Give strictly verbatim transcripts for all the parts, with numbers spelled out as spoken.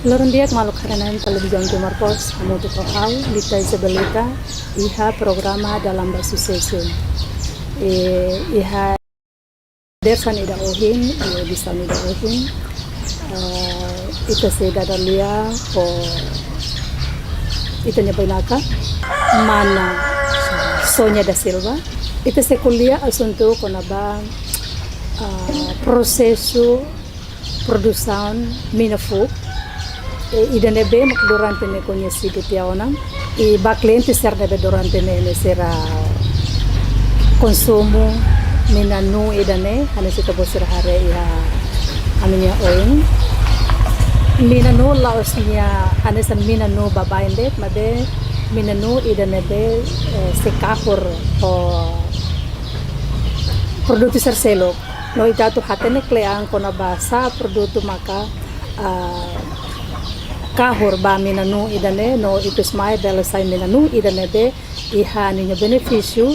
Loron di'ak maluk haree-na'in Televizaun Timor Post, hamutuk ho ha'u, Lita Isabelita, iha programa Dalan ba Susesu. E, iha dadeer-saan ida ohin, iha edisaun ida ohin, eh, ita sei dada lia ho ita-nia bainaka, mana Sonia da Silva. Ita sei ko'alia asuntu kona-ba, eh, prosesu produsaun mina fuuk. E, ida ne'ebé mak durante ne'e koñesidu tiha ona. I ba kliente sira ne'ebé durante ne'e, ne'e sira konsumu mina nuu ida-ne'e, hanesan ita-boot sira haree iha ami-nia oin. Mina nuu la'ós nia hanesan mina nuu baibain de'it, maibé mina nuu ida ne'ebé, eh, sei kahur ho produtu sira seluk. No ita atu hatene kle'an kona-ba sá produtu maka, ah, kahur ba mina nuu ida-ne'e, no ikusmai bele sai mina nuu ida ne'ebé iha ninia benefísiu,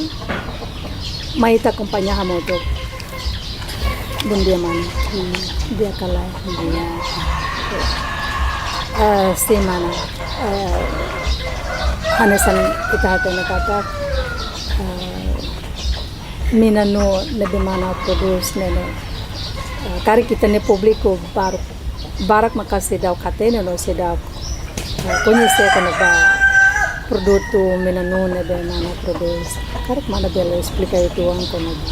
mai ita akompaña hamutuk. Bondia, mana. Hmm, di'ak ka lae? Bondia. Eh, sin, mana. Eh, hanesan ita hatene katak, eh, mina nuu ne'ebé mana prodús ne'e, eh, karik ita-nia públiku barak, barak maka seidauk hatene no seidauk, eh, koñese kona-ba produtu mina nuu ne'ebé mana prodús. Karik mana bele esplika uitoan kona-ba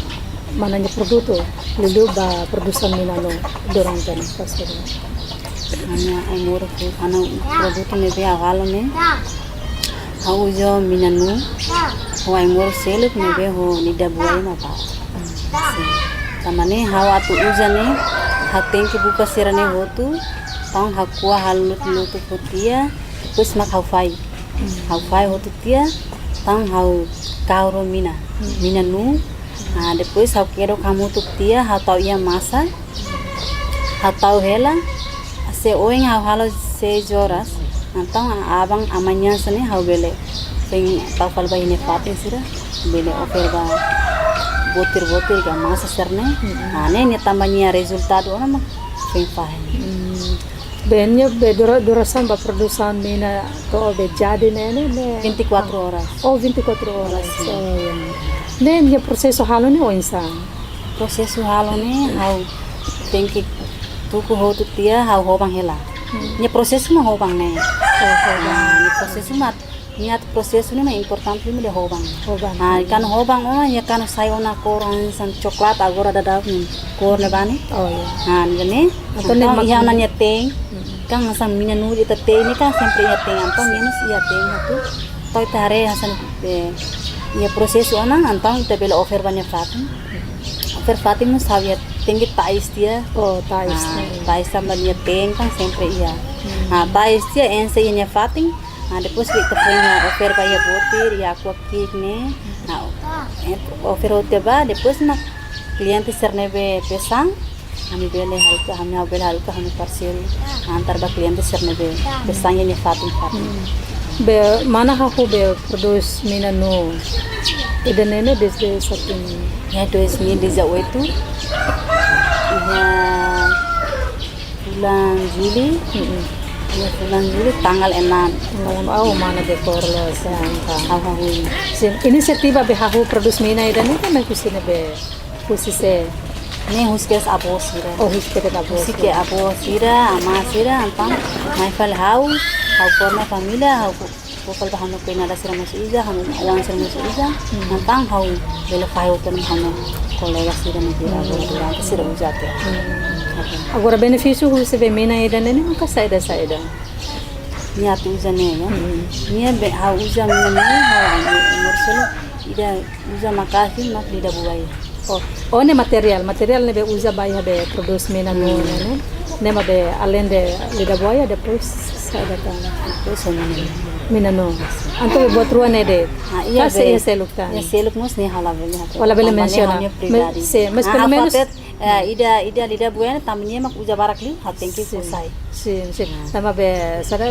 mana nia produtu, liuliu ba produsaun mina nuu durante ne'e, pastor. Ha'u-nia ai-moruk, ha'u-nia produtu ne'ebé ha'u halo ne'e, ha'u uza mina nuu ho ai-moruk seluk ne'ebé ho lidah buaya mak bá. Sin. Tanba ne'e ha'u atu uza ne'e, ha'u tenke buka sira-ne'e hotu, entaun ha'u ko'a halo lutu-lutu hotu tiha, depois mak ha'u fahe. Ha'u fahe hotu tiha, entaun ha'u kahur ho mina, mina nuu. Ah, depois ha'u kedok hamutuk tiha, ha'u tau iha masa, ha'u tau hela, se ohin ha'u halo seis horas, entaun aban amanhã hanesan ne'e ha'u bele, foin tau fali ba iha nia fatin sira, bele ofer ba botir-botir ka masa sira-ne'e. Hmm. Ah, ne'e, ne'e tanba nia rezultadu ona mak foin fahe. Hmm. Be nia be dura-, durasaun ba produsaun mina to'o be jadi ne'e, ne'e, ne'e? Vinte e quatro horas. Oh, vinte e quatro horas. Sim. Oh, ya. Ne'e nia prosesu halo ne'e oinsá? Prosesu halo ne'e, ha'u tenke tuku hotu tiha, ha'u hoban hela. Hmm. Nia prosesu mak hoban ne'e. Oh, hoban. Ah, nia prosesu mak, nia atu prosesu ne'e mak importante liu mak ida hoban. Hoban. Ah, hmm, kuandu hoban ona, nia kuandu sai ona kór hanesan coklat agora daudaun ne'e, kór ne'ebá ne'e. Oh, ya. Ah, ne'e ne'e. Entaun, entaun ne'e mak iha ona nia teen. Hmm. Kan hanesan mina nuu ita teen ne'e kan sempre iha teen, entaun nia mós iha teen hotu. Entaun ita haree hanesan, eh, iha prosesu ona, entaun ita bele ofer ba nia fatin. Ofer fatin mós ha'u iha tenke ta'es tiha. Oh, ta'es. Ah, ta'es tanba nia teen kan sempre iha. Hmm. Ah, ta'es tiha enxe iha nia fatin. Ah, depois ita foin ofer ba iha botir, iha aqua ki'ik ne'e. Ah, eh, ofer hotu tiha bá, depois mak kliente sira ne'ebé pesan, ami bele haruka, ami, ha'u bele haruka, ami parselu antar ba kliente sira ne'ebé pesan iha nia fatin-fatin. Hmm. Be mana hahú be prodús mina nuu ida-ne'e ne'e desde satin? Iha dois mil e dezoito. Iha fulan Juli. Mm-mm. Iha fulan Juli tanggal enam. Tanggal enam, oh, mana dekor lo santa. Ha'u hahú. Sin, inisiativa be hahú prodús mina ida-ne'e kan husi ne'ebé? Husi sé? Ne'e husi kedas avó sira. Oh, husi kedas avó sira. Husi kedas avó sira, amá sira, entaun mai fali ha'u, ha'u forma família, ha'u fó fali ba ha'u-nia kuñada sira mós uza, ha'u-nia oan sira mós uza. Hmm. Entaun ha'u bele fahe hotu ona ba ha'u-nia kolega sira ne'ebé agora durante sira uza tiha. Hmm. Oke. Agora benefísiu husi be mina ida-ne'e ne'e maka saida-saida? Nia atu uza ne'e, ya? Hmm. Nia be ha'u uza mina ne'e, ha'u ai-moruk seluk, ida uza maka'as mak lidah buaya. Oh, oh, ne'e materiál, materiál ne'ebé uza ba iha be prodús mina nuu ne'e, ne'e? Ne'e mak be além de lidah buaya, depois saida tan? Depois ho mina nuu. Mina nuu. Entaun be buat rua ne'e de'it? Ah, iha. Ka sei be iha seluk tan? Iha seluk mós ne'e ha'u labele hatete. Oh, labele mensiona. Tanba ne'e ha'u-nia pribadi. Me-, sin, mas ah, pelo menus hatete, eh, ida, ida lidah buaya ne'e tanba nia mak uza barak liu, ha'u tenke fó sai. Sin, sin. Ah. Tanba be sira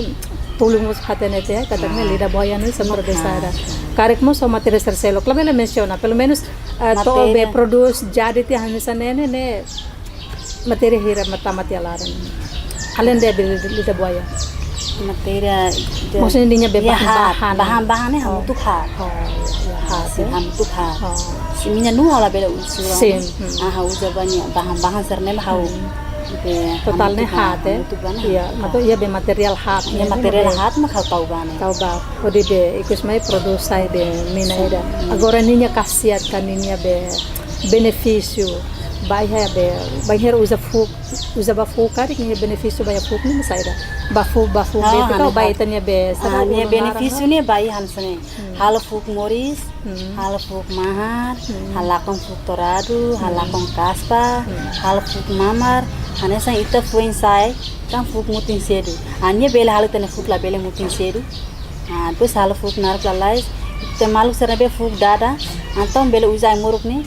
tolu mós hatene tiha, katak ne'e lidah buaya ne'e sempre be sira. Ah. Karik mós ho matéria sira seluk. Labele mensiona, pelo menus, eh, to'o be prodús jadi tiha hanesan ne'e, ne'e, ne'e matéria hira mak tama tiha laran? Além de lidah, lidah buaya. Matéria de, maksudnya, nia be, ya, bahan-bahan. Bahan-bahan ne'e hamutuk haat. Oh, ya, haat, ya. Hamutuk haat. Oh. Se mina nuu ha'u labele uza. Sin. Hmm. Ah, ha'u uza ba nia bahan-bahan sira-ne'e ha'u. Hmm. Totál ne'e haat, eh? Hamutuk ba ne'e. Iya, maksudnya, iya, be materiál haat. Iya, materiál haat mak ha'u tau ba ne'e. Tau ba. Hodi be ikus mai produs sai be mina ida. Agora ninia kasiat ka ninia be benefísiu. Bainhira be, bainhira uza fuuk, uza ba fuuk karik ninia benefísiu ba iha fuuk ne'e saida. Ba fuuk, ba fuuk. Oh, be, hanesan. Ba ita-nia be, ah, saida, nia ulun benefísiu laran ne'e ba iha hanesan ne'e. Hmm. Halo fuuk moris, hmm, halo fuuk mahar, hmm, halakon fuuk toradu, hmm, halakon kaspa, hmm, halo fuuk mamar, hanesan ita foin sa'e, kan fuuk mutin sedu. Ah, nia bele halo ita-nia fuuk labele mutin sedu. Ah, depois halo fuuk naruk lalais, ita maluk sira ne'ebé fuuk dada, entaun bele uza ai-moruk ne'e,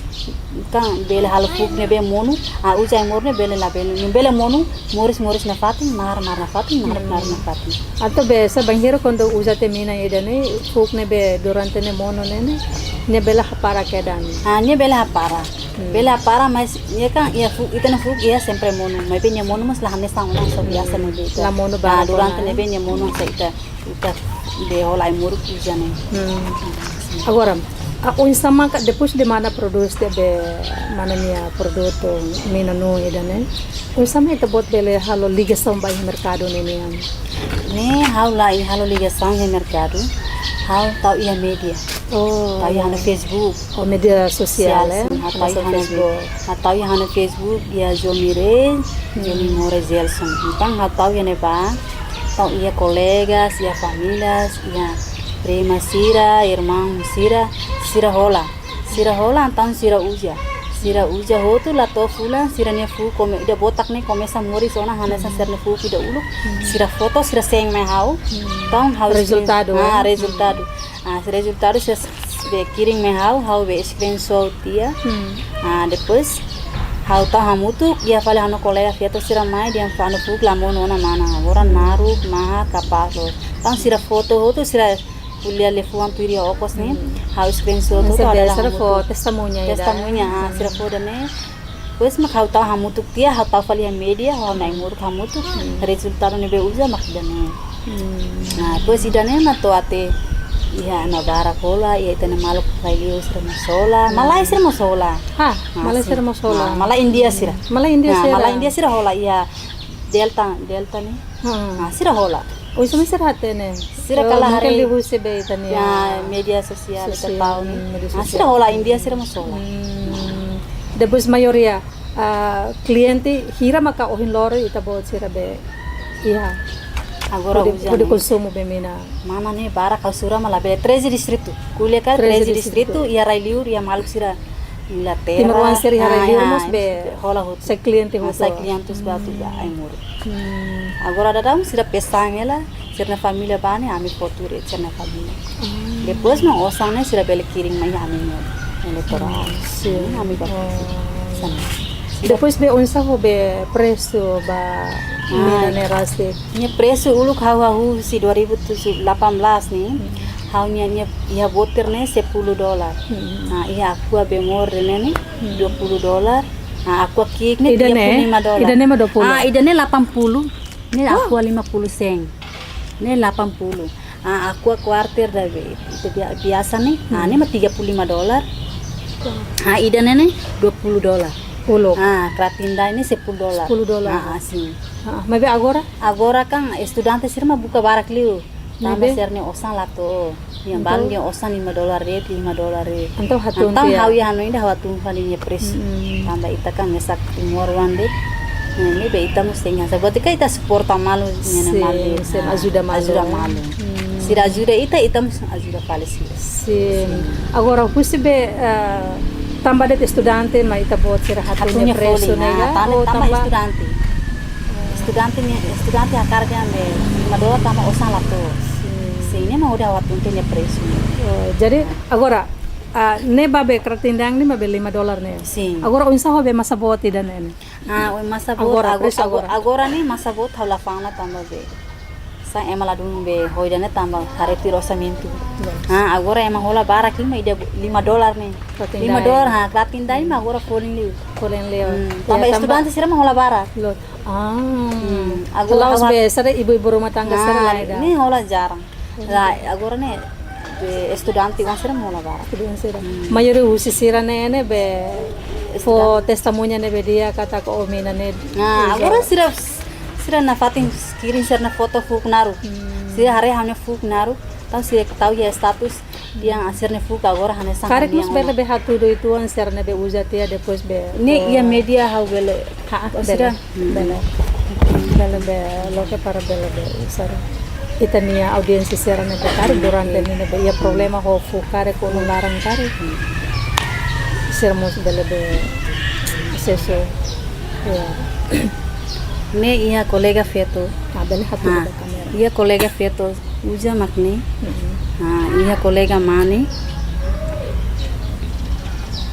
kan bele halo fuuk ne'ebé monu, ah, uza ai-moruk ne'e bele labele, ne'e bele monu, moris, moris nafatin, mahar, mahar nafatin, naruk, hmm, naruk nafatin. Entaun be, se bainhira kuandu uza tiha mina ida-ne'e, fuuk ne'ebé durante ne'e monu ne'e, ne'e, nia bele hapara kedan. Ah, nia bele hapara. Hmm. Bele hapara, mas nia kan, iha fuuk, ita-nia fuuk, iha sempre monu. Maibé nia monu, mas la hanesan ona só, hmm, biasa ne'ebé ita. La monu, ah, barak durante ona, ne'ebé nia monu hanesan ita, ita be hola ai-moruk uza ne'e. Hmm. Agora, ah, oinsá maka, depois de mana produs tiha be, mana nia produtu mina nuu ida-ne'e, oinsá mak ita-boot bele halo ligasaun ba iha merkadu ne'e nian? Ne'e ha'u la halo ligasaun iha merkadu, ha'u tau iha média. Oh, tau iha, ya, ha'u-nia Facebook. Oh, média sosiál, sosiál, eh? Sin, ha'u tau iha ha'u-nia Facebook. Ha'u tau iha ha'u-nia Facebook, iha Jomi Rei, hmm, Jomi Moura Gelson. Entaun ha'u tau iha ne'ebá, entaun iha kolegas, iha famílias, iha prima sira, irmaun sira, sira hola. Sira hola, entaun sira uza. Sira uza hotu la to'o fulan, sira-nia fuuk kome, ida botak ne'e komesa moris ona hanesan sira-nia fuuk ida uluk. Hmm. Sira foto, sira send mai ha'u. Hmm. Entaun ha'u screen-, rezultadu, ah, eh? Rezultadu. Ah, rezultadu sira be kirim mai ha'u, ha'u be screenshot tiha. Hmm. Ah, depois ha'u tau hamutuk, iha fali ha'u-nia kolega feto sira mai dehan ha'u-nia fuuk la monu ona mana. Agora naruk, mahar, kapás loos. Entaun sira foto hotu, sira ko'alia liafuan tuir iha okos ne'e. Hmm. Ha'u screenshot hotu, sira be, adalah sira fó hamutuk. Testemuña ida. Testemuña, ah, hmm, sira fó ida-ne'e. Depois mak ha'u tau hamutuk tiha, ha'u tau fali iha média, ha'u-nia ai-moruk hamutuk, hmm, rezultadu ne'ebé uza mak ida-ne'e. Hmm. Nah, depois ida-ne'e mak to'o até iha ema barak hola, iha ita-nia maluk rai-liur sira mós hola, hmm, malae sira mós hola. Ah, malae sira mós hola. Ah, malae India sira. Hmm. Malae India sira. Nah, malae India sira hola iha Delta, Delta ne'e. Hmm. Ah, sira hola. Oinsá mak sira hatene? Sira, oh, kala mungkin haree, liuhusi be ita-nia, ya, média sosiál, sosiál, ita tau ne'e. Hmm, média sosiál. Ah, sira hola, India sira mós hola. Hmm. Depois maioria, ah, kliente hira maka ohin loron ita-boot sira be iha? Agora hodi, uza hodi ne'e konsumu be mina. Mana ne'e barak, ha'u sura mak labele, treze distritu. Ko'alia ka treze distritu. Treze distritu, iha rai-liur, iha maluk sira Inglaterra. Timoroan sira iha rai-liur, ah, mós be hola hotu. Sai kliente hotu. Ah, sai kliente hotu ba ai-moruk. Hmm. Agora daudaun sira pesan hela, sira-nia família bá ne'e, ami fó tuir sira-nia família. Hmm. Depois mak osan ne'e sira bele kirim mai ami-nia eleitoral. Hmm, sin. Ami bá. Oh. Sana. Depois be oinsá ho be presu ba, ah, mina ne'e rasik? Nia presu uluk ha'u, ha'u husi dua ribu delapan belas ne'e. Hmm. Ha'u-nia, nia, iha botir ne'e sepuluh dolar. Hmm. Ah, iha Aqua Bemor ne'e ne'e, hmm, dua puluh dolar. Ah, Aqua Kick ne'e, ida-ne'e, tiga puluh lima dolar. Ida-ne'e mak dua puluh. Ah, ida-ne'e delapan puluh. Ne'e, wah, Aqua lima puluh sen. Ne'e delapan puluh. Ah, Aqua Quarter ida be, ita bia-, biasa ne'e. Ah, hmm, ne'e mak tiga puluh lima dolar. Wah. Ah, ida-ne'e ne'e dua puluh dolar. Uluk. Ah, Kratin Dye ne'e sepuluh dolar. Sepuluh dolar. Ah, ah, sin. Ah, maibé agora? Agora kan estudante sira mak buka barak liu. Tanba, maibé, sira-nia osan la to'o. Entaun, nia balu nia osan lima dolar de'it, lima dolar de'it. Entaun hatún, entaun tiha, ha'u iha hanoin ida ha'u hatún fali nia presu. Mm-mm. Tanba ita kan mesak timoroan de'it. Nah, ne'ebé ita mós tenke hasai. Buat ita, ita suporta malu, ne'e, sin, malu de'it. Sin, ah, ajuda malu. Ajuda malu. Hmm. Sira ajuda ita, ita mós ajuda fali sira. Sin. Sin. Agora, husi be, ah, tanba de'it estudante, mak ita-boot sira hatún, hatún nia, nia presu, folin, ne'e, ah, ya? Tanba, oh, tanba, tanba estudante. Estudante ne'e, estudante hakarak dehan be lima dolar tanba osan la to'o. Sin. Sin, ne'e mak hodi ha'u hatún tiha nia presu. Oh, jadi, agora, ah, ne'ebá be Kratin Dye ne'e mak be lima dolar ne'e? Sin. Agora, oinsá ho be masa boot ida-ne'e? Ah, oin masa boot, agora, ago-, presu ago-, agora. Agora ne'e masa boot ha'u la fa'an ona tanba be, sá, ema ladún be ho ida-ne'e tanba haree tuir orsamentu. Yes. Ah, agora ema hola barak lima, ida lima dolar ne'e. Kratin Dye. Lima dolar, ha, Kratin Dye mak agora folin liu. Folin liu. Hmm, ya, tanba, tanba estudante sira mak hola barak. Loos. Ah. Hmm, agora la'ós hawat- be, sira ibu-ibu rumah tangga sira la ida. Ne'e hola jarang. Lae, agora ne'e be estudante oan sira mak hola barak. Estudante sira. Hmm. Maioria husi sira ne'e, ne'e be fó testemuña ne'ebé di'ak katak ó mina ne'e. Nah, agora sira, sira nafatin kirim sira-nia foto fuuk naruk. Hmm. Sira haree ha'u-nia fuuk naruk. Entaun sira tau iha status, dehan sira-nia fuuk agora hanesan ha'u-nian ona. Karik mós bele be hatudu uitoan sira ne'ebé uza tiha depois be. Ne'e iha media ha'u bele. Ha, oh, bele. Sira. Hmm. Bele. Bele be loke para bele be usar. Ita-nia audiénsia sira ne'ebé karik durante ne'e ne'ebé iha problema ho fuuk karik ho laran karik. Hmm. Sira mós bele be asesu. Ya. Ne'e iha kolega feto. Ah, bele hatudu ba kámera. Iha kolega feto uza mak ne'e. Mm-mm. Ah, iha kolega mane.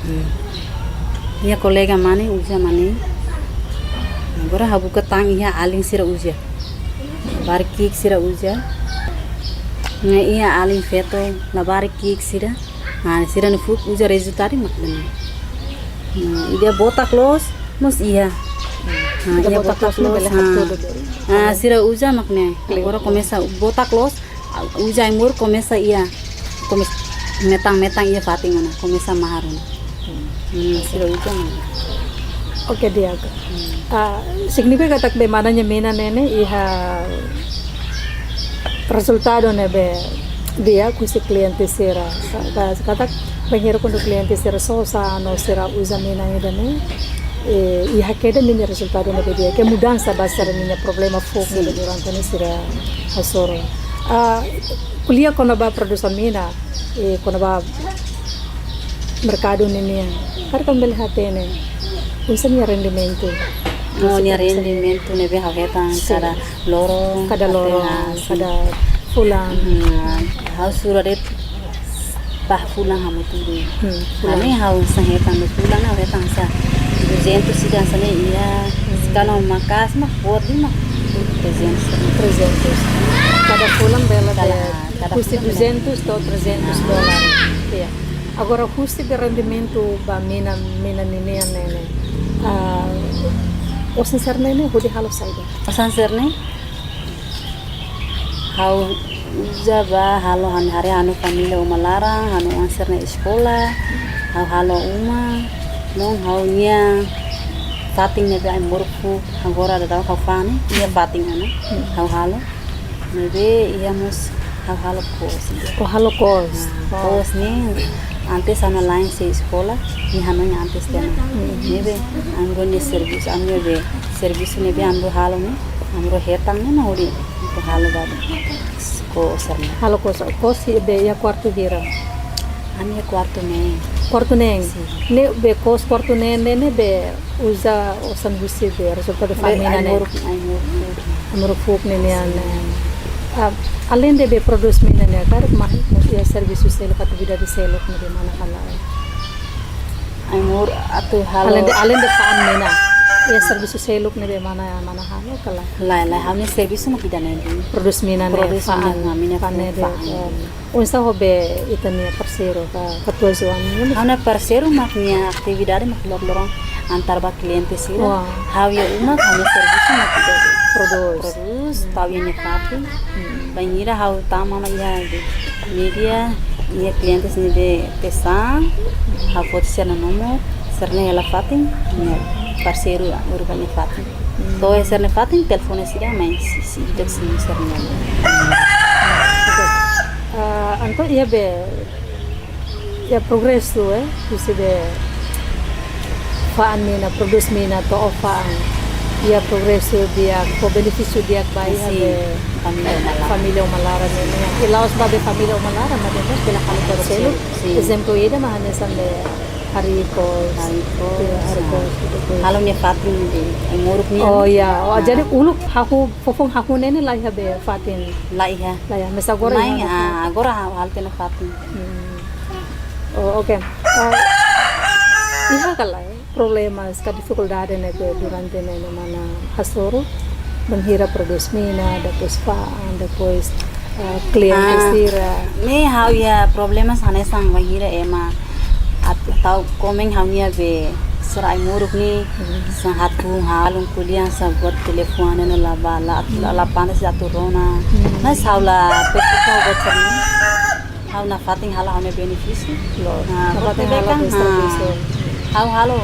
Hmm. Iha kolega mane uza mak ne'e. Agora ha'u buka tan iha alin sira uza. Labarik ki'ik sira uza. Ne'e iha alin feto labarik ki'ik sira. Ah, sira-nia fuuk uza rezultadu mak ne'e. Hmm, ida botak loos, mós iha. Ah, ida iha botak botak loos ne'e loos, bele ah. Hatudu be. Ah, sira uza mak ne'e. Klaru. Agora komesa botak loos, ah, uza ai-moruk komesa iha. Komes-, metan-metan iha fatin ona, komesa mahar ona. Hmm, sira uza mak ne'e. Oke, di'ak. Hmm. Ah, signifika katak be mana nia mina ne'e ne'e iha rezultadu ne'ebé di'ak husi kliente sira. Ka-, ka-, katak bainhira kuandu kliente sira sosa no sira uza mina ida-ne'e, eh, iha kedan ninia rezultadu ne'ebé di'ak, ke mudansa ba sira-nia problema fuuk ne'ebé durante ne'e sira hasoru. Ah, ko'alia kona-ba produsaun mina, eh, kona-ba merkadu ninian. Karik ami bele hatene oinsá nia rendimentu. Oh, nia rendimentu ne'ebé ha'u hetan kada loron, kada loron, kada fulan. Hmm, ha'u sura de'it ba fulan hamutuk. Hmm, fulan. Ami ha'u sá hetan ba fulan, ha'u hetan sá duzentus ida hanesan ne'e iha. Hmm. Se karik maka'as mak boot liu mak trezentus. Trezentus. Kada fulan bele kada, kada husi fulan bele duzentus to'o trezentus dolar. Iya. Agora, husi be rendimentu ba mina, mina ninian ne'e ne'e. Ah, osan sira-ne'e ne'e hodi halo saida? Osan sira-ne'e ha'u uza ba halo han-, haree ha'u-nia família uma laran, ha'u-nia oan sira-nia eskola, ha'u halo uma, no ha'u-nia fatin ne'ebé ai-moruk fuuk, agora daudaun ha'u fa'an ne'e, iha fatin ona, ha'u halo. Ne'ebé iha mós ha'u halo kos. Ó halo kos. Ah, kos ne'e antes ha'u-nia la'en sei eskola, nia hanoin antes tiha ona. Hmm. Ne'ebé ami rua nia servisu, ami rua be servisu ne'ebé ami rua halo ne'e, ami rua hetan ne'e mak hodi halo ba kos sira-ne'e. Halo kos, kos be iha kuartu hira? Ami iha kuartu neen. Kuartu neen. Sin. Ne'ebé kos kuartu neen ne'e, ne'ebé uza osan husi be rezultadu be fa'an mina ne'e. Ai-moruk, ai-moruk. Ai-moruk fuuk ne'e nian. Sin. Ah, alende be prodús mina ne'e, karik mai mós iha servisu seluk, atividade seluk ne'ebé mana hala'o? Ai-moruk atu halo. Alende, alende fa'an mina. Iha servisu seluk ne'ebé mana, mana halo ka lae? Lae, lae, ha'u-nia servisu mak ida-ne'e de'it. Prodús mina ne'e. Prodús fa'an, mina, mina fa'an ne'e fa'an de'it. De'it. Oh. Oinsá ho be ita-nia parseiru ka katuas-oan nian? Ha'u-nia parseiru mak nia atividade mak loron-loron antar ba kliente sira. Wah. Ha'u iha uma ha'u-nia servisu mak ida de'it. Prodús. Prodús, tau iha nia fatin. Hmm. Bainhira ha'u tama ona iha media, iha kliente sira-nia pesan, ha'u foti sira-nia nomor, sira-ne'e hela fatin, nia parseiru urut ba nia fatin. Hmm. To'o iha sira-nia fatin, telefone sira mai si, si, ita si sira-nia. Oke. Ah, entaun iha be, iha progresu, eh, husi be fa'an mina, prodús mina to'o fa'an. Iha progresu di'ak, fó benefísiu di'ak ba iha, sin, be família uma laran. Família uma laran ne'e. I la'ós ba be família uma laran, maibé mós bele halo ba seluk. Sin. Ezemplu ida mak hanesan be Haree kos. Haree kos. Iya, haree kos, betul. Halo nia fatin de'it, ai-moruk nian. Oh, iya. Oh, ah, jadi uluk hahú, foufoun hahú ne'e ne'e la iha be fatin. La iha. La iha. Mais agora iha. Ah, agora ha'u halo tiha ona fatin. Hmm. Oh, oke. Ah, iha ka lae problemas ka difikuldade ne'ebé durante ne'e mana hasoru? Bainhira prodús mina, depois fa'an, depois, ah, kliente sira. Ah, ne'e ha'u iha problemas hanesan bainhira ema atu tau komen ha'u-nia be Sira ai-moruk ne'e, hmm, sira hatu halun kuliah sira buat telefone no laba la, la, la pantas atu rona. Hmm. Mas ha'u la preokupa buat sira-ne'e. Ha'u nafatin halo ha'u-nia benefísiu. Loos. Ah, nafatin buat halo bebé kan, bes ah, servisu. Ha'u halo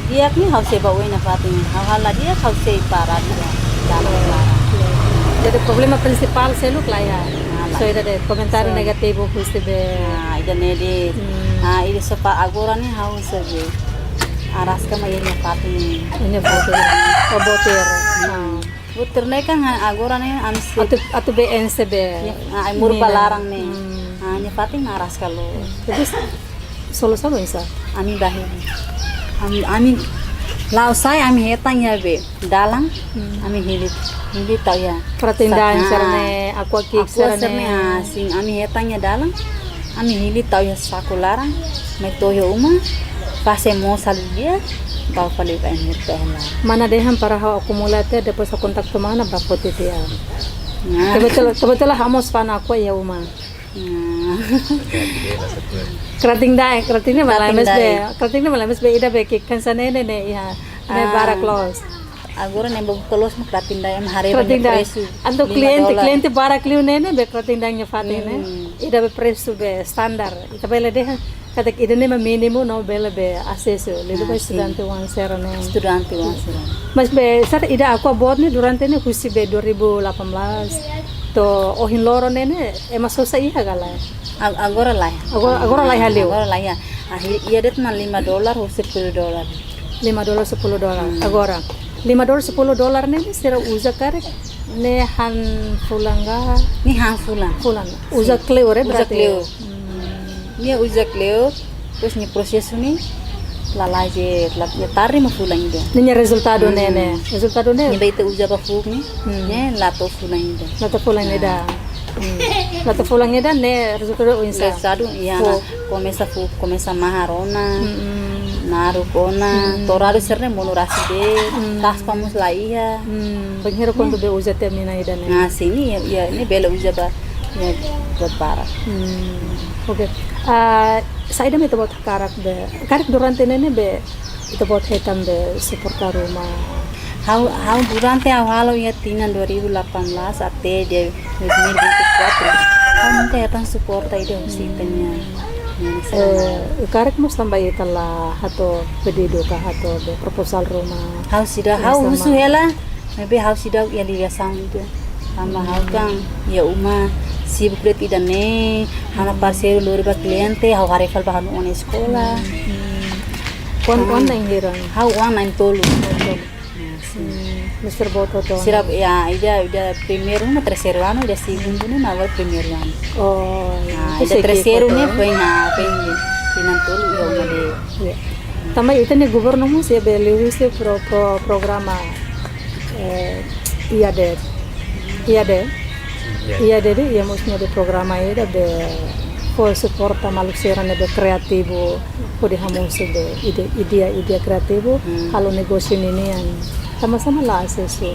di'ak ne'e ha'u sei ba oin nafatin. Ha'u halo la di'ak ha'u sei para dia. Dalam para. Jadi problema prinsipál seluk la iha. Ah, la. Só ida de'it komentáriu, só, negativu husi be. Ah, ida-ne'e de'it. Hmm. Ah, ida só ba agora ne'e ha'u sei be. Araska mai iha nia fatin. Iha nia fatin. Oh, botir. Ah. Botir ne'e kan, ah, agora ne'e ami sei. Atu, atu be ense be. Nia, ah, ai-moruk ba laran ne'e. Hmm. Ah, nia fatin araska loos. Jadi solusaun oinsá? Ami ba hili. Ami, ami la'o sai ami hetan iha be dalan. Hmm. Ami hili, hili tau iha. Kratin-da'in sira-ne'e, Aqua Kick sira-ne'e. Aqua sira-ne'e, ah, sin, ami hetan iha dalan. Ami hili tau iha saku laran, mai to'o iha uma, fase moos halo di'ak, tau fali ba ai-moruk ba iha laran. Mana dehan para ha'u akumula tiha, depois ha'u kontaktu mana ba foti tiha. Nah. Kebetul-, kebetulan ha'u mós fa'an Aqua iha uma. Nah. Kratin-da'in, kratin-da'in mak la iha mós be, kratin-da'in mak la iha mós be ida be ki'ik hanesan ne'e ne'e iha, ne'e barak loos. Agora ne'e ba buka loos mak kratin-da'in, ema haree ba nia presu. Kratin-da'in. Entaun lima kliente, dolar. Kliente barak liu ne'e ne'e be kratin-da'in nia fatin ne'e. Hmm. Ida be presu be standar. Ita bele dehan katak ida-ne'e mak mínimu no bele be asesu. Liuliu ba, ah, sin, estudante oan sira-ne'e. Estudante oan sira. Mas be sira ida Aqua boot ne'e durante ne'e husi be dua ribu delapan belas to'o ohin loron ne'e ne'e ema sosa iha ka lae? A-, agora la iha. Agora, agora la iha liu. Agora la iha. Ah, iha de'it mak lima dolar ou sepuluh dolar. Lima dolar, sepuluh dolar. Hmm. Agora, lima dolar, sepuluh dolar ne'e, ne'e sira uza karik ne'e han fulan ka? Ne'e han fulan. Fulan. Uza, sin, kleur, eh, uza berarti? Kleur. Hmm. Nia uza kleur, terus nia prosesu ne'e, la la'o de'it, la, nia tarde mak fulan ida. Ne'e nia rezultadu ne'e, hmm, ne'e. Rezultadu ne'e. Ne'ebé ita uza ba fuuk ne'e, hmm, ne'e la to'o fulan ida. La to'o fulan ida. Ah. Hmm. La to'o fulan ida ne'e rezultadu oinsá? Rezultadu, iha, fuuk. Komesa fuuk, komesa mahar ona, mm-mm, naruk ona, mm-mm, toradu sira-ne'e monu rasik de'it, mm, kaspa mós la iha. Mm, bainhira kuandu be uza tiha mina ida-ne'e? Nah, sin, iha, iha, ne'e bele uza ba, iha, buat barak. Hmm, oke. Ah, saida mak ita-boot hakarak be, karik durante ne'e ne'e be, ita-boot hetan be suporta ruma? Ha'u, ha'u durante ha'u halo iha tinan dua ribu delapan belas até dia dua ribu dua puluh empat. Ha'u nunka hetan suporta ida husi ita-nia, nia, eh, sana. Karik mós tanba ita la hato'o pedidu ka hato'o be proposal ruma. Ha'u seidauk, ha'u husu hela, maibé ha'u seidauk iha ligasaun ida. Tanba ha'u kan iha uma sibuk de'it ida-ne'e, ha'u-nia parseiru lori ba kliente, ha'u haree fali ba ha'u-nia oan eskola. Hmm. Oan, oan na'in hira? Ha'u oan na'in-tolu. Na'in-tolu. Ah, sin. Hmm, mister Boto to. Sira, ya, ida, ida primeiru no terseiru anu, ida segundu no, agora primeiru anu. Oh, ya. Ah, ida terseiru ne'e foin, ah, foin tinan tolu iha uma de'it. Ya. Tanba ita-nia governu mós iha be liuhusi pro-, pro-, programa, eh, IADED. IADED. Ya. IADED, iha mós nia be programa ida be fó suporta maluk sira ne'ebé kreativu, hodi hamosu be ide-, ideia, ideia kreativu, hmm, halo negósiu ninian. Sama-sama la asesu.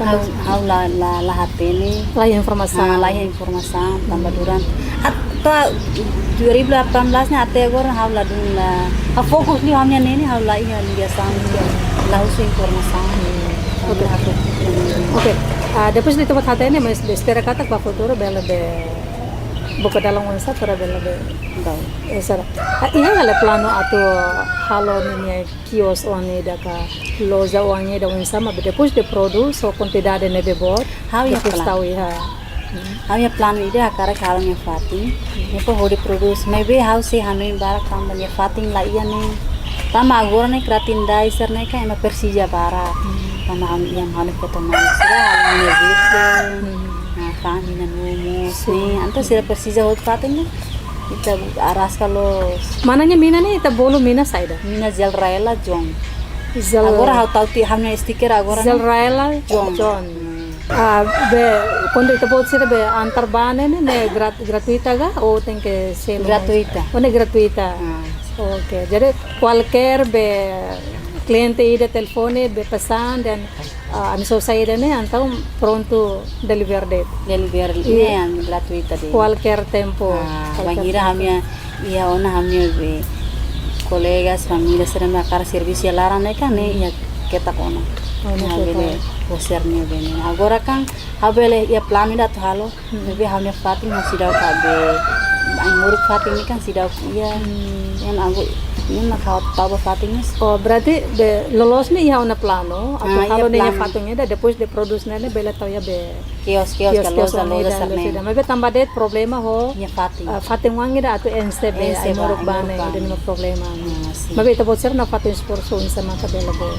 Ha'u, ha'u la, la, la hatene. La iha informasaun. Ah, la iha informasaun, tanba durante. Ata dua ribu delapan belas ne'e até agora ha'u ladún la. Ha'u fokus liu ha'u-nia nene, ha'u la iha ligasaun, la husu informasaun. Hmm. Oke. La husu. Oke. Ah, depois de ita-boot hatene, mas be espera katak ba futuru bele be buka dalan oinsá para bele be. Betul. Eh, sara. Ah, iha ka lae planu atu halo ninia kios oan ida ka loja oan ida oinsá, maibé depois de prodús ho kuantidade ne'ebé boot, ha'u iha planu. Depois tau iha. Ha'u iha planu ida hakarak halo iha fatin. Depois hodi prodús. Maibé ha'u sei hanoin barak tanba iha fatin la iha ne'e. Tanba agora ne'e kratin-da'in sira-ne'e kan ema presiza barak. Hmm. Tanba ha'u iha ha'u-nia foto malu sira, ha'u-nia virgem. Hmm. Nah, fa'an mina nomu. Sin. Ne'e, entaun sira presiza hotu fatin ne'e. Ita araska loos. Mana nia mina ne'e ita bolu mina saida? Mina Zell Raela John. Zell. Agora ha'u tau tiha ha'u-nia stiker agora ne'e. Zell Raela John. John. Hmm. Ah, be, kuandu ita-boot sira be antar bá ne'e, ne'e, ne'e grat-, gratuita ka? Ou tenke selu mais? Gratuita. Oh, ne'e gratuita. Ah. Oke, jadi kualkér be kliente ida telefone, be pesan, dehan, ah, ami sosa ida-ne'e, entaun prontu deliver de'it. Deliver, iya, ne'e ami gratuita de'it. Kualkér tempu. Ah, kualkér tempu. Bainhira ami iha, iha ona ami be Kolega, família sira ne'ebé hakarak servisu iha laran ne'e kan ne'e iha ketak ona. Oh, ne'e. Ha'u bele, ketak. Boser ne'e bele. Agora kan ha'u bele iha planu ida atu halo. Hmm. Ne'ebé ha'u-nia fatin ha'u seidauk be. Ai-moruk fatin ne'e kan seidauk iha. Hmm. Ne'e agora ne'e mak ha'u tau ba fatin ne'e. Oh, berarti be loloos ne'e iha ona planu atu halo ne'e iha planu. Ah, iha planu. Fatin ida, depois de produs ne'e ne'e bele tau iha be kios, kios, kios, ka loja, loja sira-ne'e. Loja sira-ne'e. Maibé tanba de'it problema ho, iha fatin. Ah, fatin oan ida atu enxe be, enxe ba, ai-moruk ba, ai-moruk ne'e, ba. Ida-ne'e mak problema. Ah, sin. Maibé ita-boot sira-nia fatin esforsu oinsá maka bele be.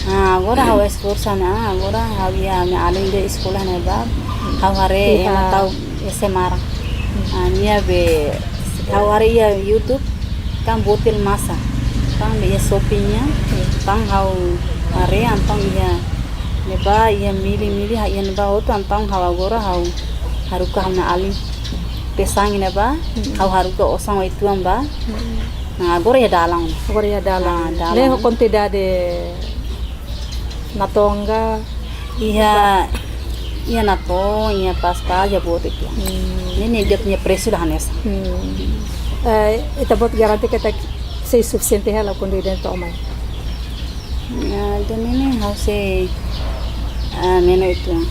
Ah, agora ha'u esforsu ona, ah, agora ha'u iha ha'u-nia alin ida eskola ne'ebá, ha'u haree, iha, ema tau S M R. Hmm. Ah, nia be, ha'u haree iha YouTube, kan botir masa, kan be iha shopping nian, kan ha'u haree, entaun iha ne'ebá, iha Mili, Mili, ha'u iha ne'ebá hotu, entaun ha'u agora ha'u haruka ha'u-nia alin pesan ne'ebá, hmm, ha'u haruka osan uitoan ba. Hmm. Nah, agora iha dalan. Agora iha dalan. Ah, dalan. Ne'e ho kuantidade natoon ka? Iha, iha natoon, iha pas-pas, iha boot ituan. Hmm. Ne'e, ne'e de'it nia presu la hanesan. Hmm. Eh, ita-boot garante katak sei sufisiente hela kuandu ida-ne'e to'o mai? Ya, ida-ne'e ne'e ha'u sei, ah, menus ituan.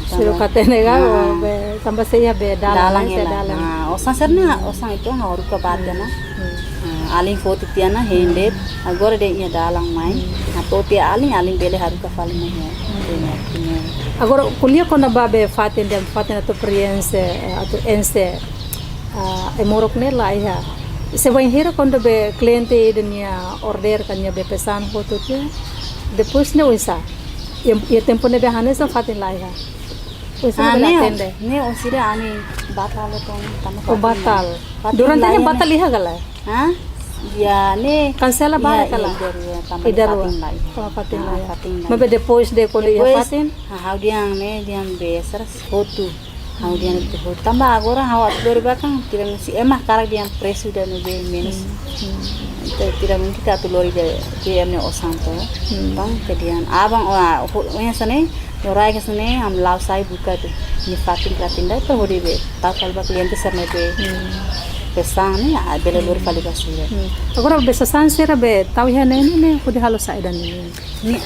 Sira hatene ka, ah, be, tanba sei iha be dalan, dalan ne'e, sei hela. Dalan. Ah, osan sira-ne'e, osan ituan ha'u haruka ba tiha ona. Hmm. Ah, alin foti tiha ona, hein de'it, agora de'it iha dalan mai. Hmm. Atu to'o tiha alin, alin bele haruka fali mai iha. Hmm. Tiha ona, tiha ona. Agora, ko'alia kona-ba be fatin, dehan fatin atu preenxe, eh, atu enxe, ah, ai-moruk ne'e laiha. Se bainhira kuandu be kliente ida nia order ka nia be pesan hotu tiha, depois ne'e oinsá? Iha, iha tempu ne'ebé hanesan fatin laiha. Oinsá, ah, bele ne'e, atende? Ne'e orsida ami batal loos tan, tanba, oh, fatin batal. Fatin. Durante ne'e laiha batal ne'e. Iha ka lae? Hah? Ya, ne'e. Kansela, ya, barak ka lae? Ida rua, tanba, ida rua, fatin laiha. Oh, fatin laiha. Ah, fatin laiha. Maibé depois de kuandu iha fatin? Depois, ah, ha'u dehan ne'e, dehan be sira hotu. Ha'u dehan hotu. Tanba agora ha'u atu lori ba kan, tidak mungkin ema hakarak dehan presu ida ne'ebé menus. Hmm. Hmm. Tidak, tidak mungkin ita atu lori de'it, de'it ema nia osan to. Hmm. Bang, ke dehan, aban, wah, ho-, oinsá ne'e, loraik hanesan ne'e, ami la'o sai buka de'it. Nia fatin, fatin ida, para hodi be, tau fali ba kliente sira ne'ebé. Hmm. Pesan ne'e, ah, bele lori fali ba sira. Hmm. Agora be sasán sira be tau iha ne'e ne'e, ne'e hodi halo saida ne'e? Ne'e,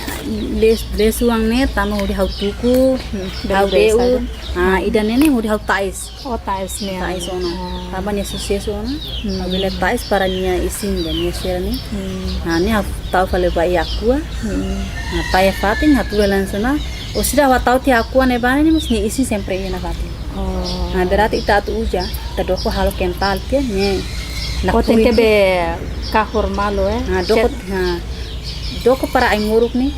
les, les uang ne'e, tanba hodi ha'u tuku, hmm, ha'u bele be deu, saida? Ah, hmm, ida-ne'e ne'e hodi ha'u ta'es. Oh, ta'es nian. Ta'es ona. Oh. Tanba nia susesu ona. Hmm. Ha'u bele ta'es para nia isin de'it, nia sira ne'e. Hmm. Nah, ne'e ha'u tau fali ba iha Aqua. Hmm. Nah, pai fatin, ha'u tuur langsung ona. Orsida ha'u tau tiha Aqua ne'ebá ne'e, mas nia isin sempre iha ona fatin. Oh. Nah, berarti ita atu uza, ita doko halo kental tiha, ne'e. Oh, nakukun tenke tiha. Be kahur malu, eh? Nah, doko, nah, doko para ai-moruk ne'e.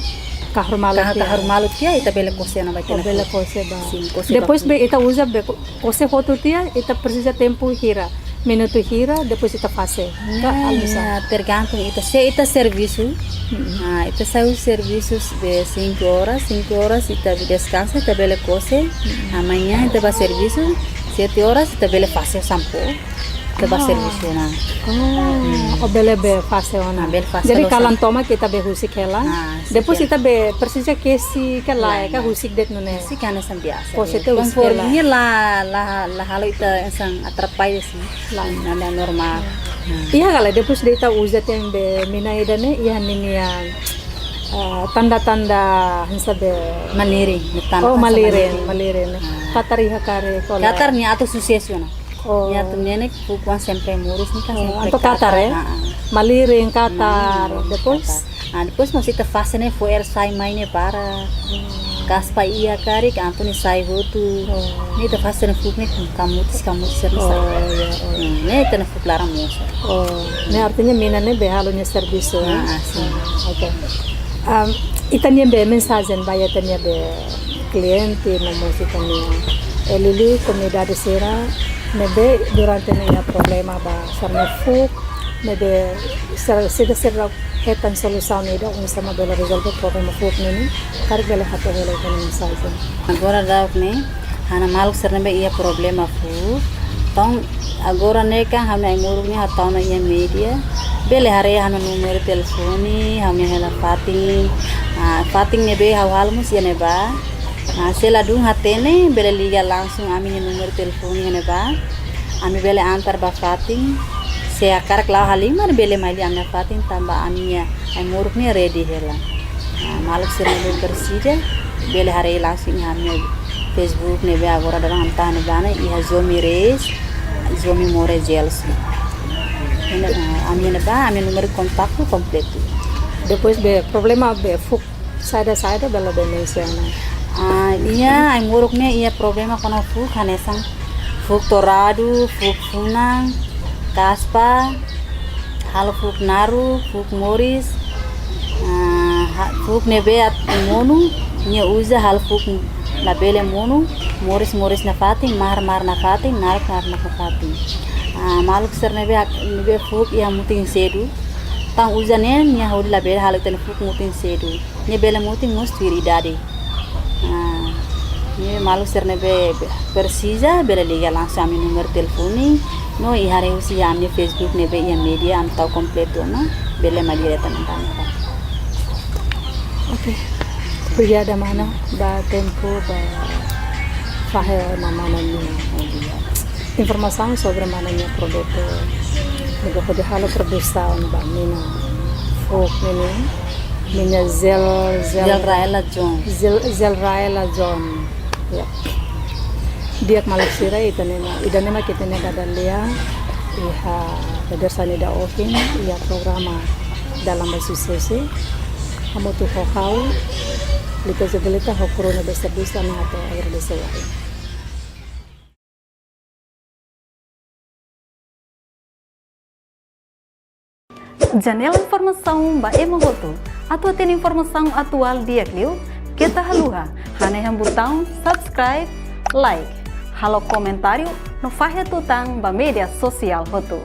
Kahur malu tiha. Kahur malu tiha, ita bele kose ona ba, oh, ita bele kose ba. Sin, kose ba. Depois be ita uza be ko-, kose hotu tiha, ita presiza tempu hira, minutu hira, depois ita fase. Ka, ne'e, almosa? Ya, tergantung ita, se ita servisu. Hmm. Ah, ita sai servisu be cinco horas, cinco horas ita deskansa, ita bele kose. Hmm. Amanhã ita ba servisu, sete horas ita bele fase sampo. Ita ba servisu ona. Oh, hmm, oh, bele be fase ona. Ah, bele fase. Jadi loos. Kalan tomak ita be husik hela. Ah, husik hela. Depois ita be presiza kesi ka lae, lae, ka lae. Husik de'it nune'e. Husik hanesan biasa. Positif. Konforme hela. Nia la, la, la halo ita hanesan atrapalla sin. Lae. Nada, normál. Hmm. Iha ka lae, depois de ita uza tiha be mina ida-ne'e, iha ninia, ah, tanda-tanda hanesan be. Malirin, tanda, oh, hanesan malirin, malirin. Malirin. Ah. Katar iha karik ka lae? Katar nia atu susesu ona. Oh. Nia atu ne'e ne'e fuuk-oan sempre moris ne'e kan. Oh, sempre entaun katar, katar, eh? Ah, ah. Malirin, katar, malirin, depois? Katar. Ah, depois mós ita fase ne'e fo'er sai mai ne'e barak. Hmm. Kaspa iha karik, entaun ne'e sai hotu. Oh. Ne'e ita fase ne'e fuuk ne'e kamutis, kamutis sira ne'e sai. Oh, ya, oh. Hmm, ne'e ita-nia fuuk laran mosu. Oh, ne'e artinya mina ne'e be halo nia servisu, eh? Ah, ah, sin. Ah, oke. Am, ita-nia be mensajen ba ita-nia be kliente no mós ita-nia, eh, liuliu komunidade sira ne'ebé durante ne'e iha problema ba sira-nia fuuk, ne'ebé sira, sira, sira hetan solusaun ida oinsá mak bele rezolve problema fuuk ne'e, karik bele hato'o hela ita-nia mensajen. Agora daudaun ne'e, ha'u-nia maluk sira ne'ebé iha problema fuuk. Entaun, agora ne'e kan ha'u-nia ai-moruk ne'e ha'u tau ona iha média. Bele haree ha'u-nia númeru telefone, ha'u-nia hela fatin. Ah, fatin ne'ebé ha'u halo mós iha ne'ebá. Ah, se ladún hatene, bele liga langsung ami-nia númeru telefone iha ne'ebá. Ami bele antar ba fatin. Se hakarak la'o halimar bele mai lia ami-nia fatin tanba ami-nia ai-moruk ne'e ready hela. Ah, maluk sira ne'ebé presiza bele haree langsung iha ami-nia Facebook ne'ebé agora daudaun ami tau ne'ebá ne'e iha Jomi Reis, Jomi Moris Gels. Ne'e, ah, ami-nia ne'ebá, ami-nia númeru kontaktu kompletu. Depois be problema be fuuk saida-saida bele be mensiona. Ah, iha ai-moruk ne'e iha problema kona-ba fuuk hanesan fuuk toradu, fuuk funan, kaspa, halo fuuk naruk, fuuk moris, ah, ha-, fuuk ne'ebé atu monu, nia uza halo fuuk labele monu, moris-moris nafatin, mahar-mahar nafatin, naruk-naruk nafatin. Ah, maluk sira ne'ebé ak-, ne'ebé fuuk iha mutin sedu, tan uza ne'e, nia hodi labele halo ita-nia fuuk mutin sedu. Ne'e bele mutin mós tuir idade. Ah, ne'e maluk sira ne'ebé presiza, bele liga langsung ami-nia númeru telefone, no iha haree husi ami-nia Facebook ne'ebé iha média, ami tau kompletu ona, bele mai diretamente ami-nia. Oke. Obrigada, mana, ba tempu, ba fahe ona mana nia informasaun sobre mana nia produtu. Ne'ebé hodi halo produsaun ba mina fuuk mina, mina gel, gel, Gel Raela John. Gel, gel Raela John. Ya. Di'ak maluk sira, ita-nia, ida-ne'e mak ita-nia dada lia iha dadeer-saan ida ohin, iha programa Dalan ba Susesu. Hamutuk ho ha'u, Lita Jovelita, ho kru ne'ebé servisu, ami atu agradese wa'in. Janela informasaun ba ema hotu. Atu hatene informasaun atuál di'ak liu, keta haluha hanehan butaun subscribe, like, halo komentáriu no fahe tutan ba média sosiál hotu.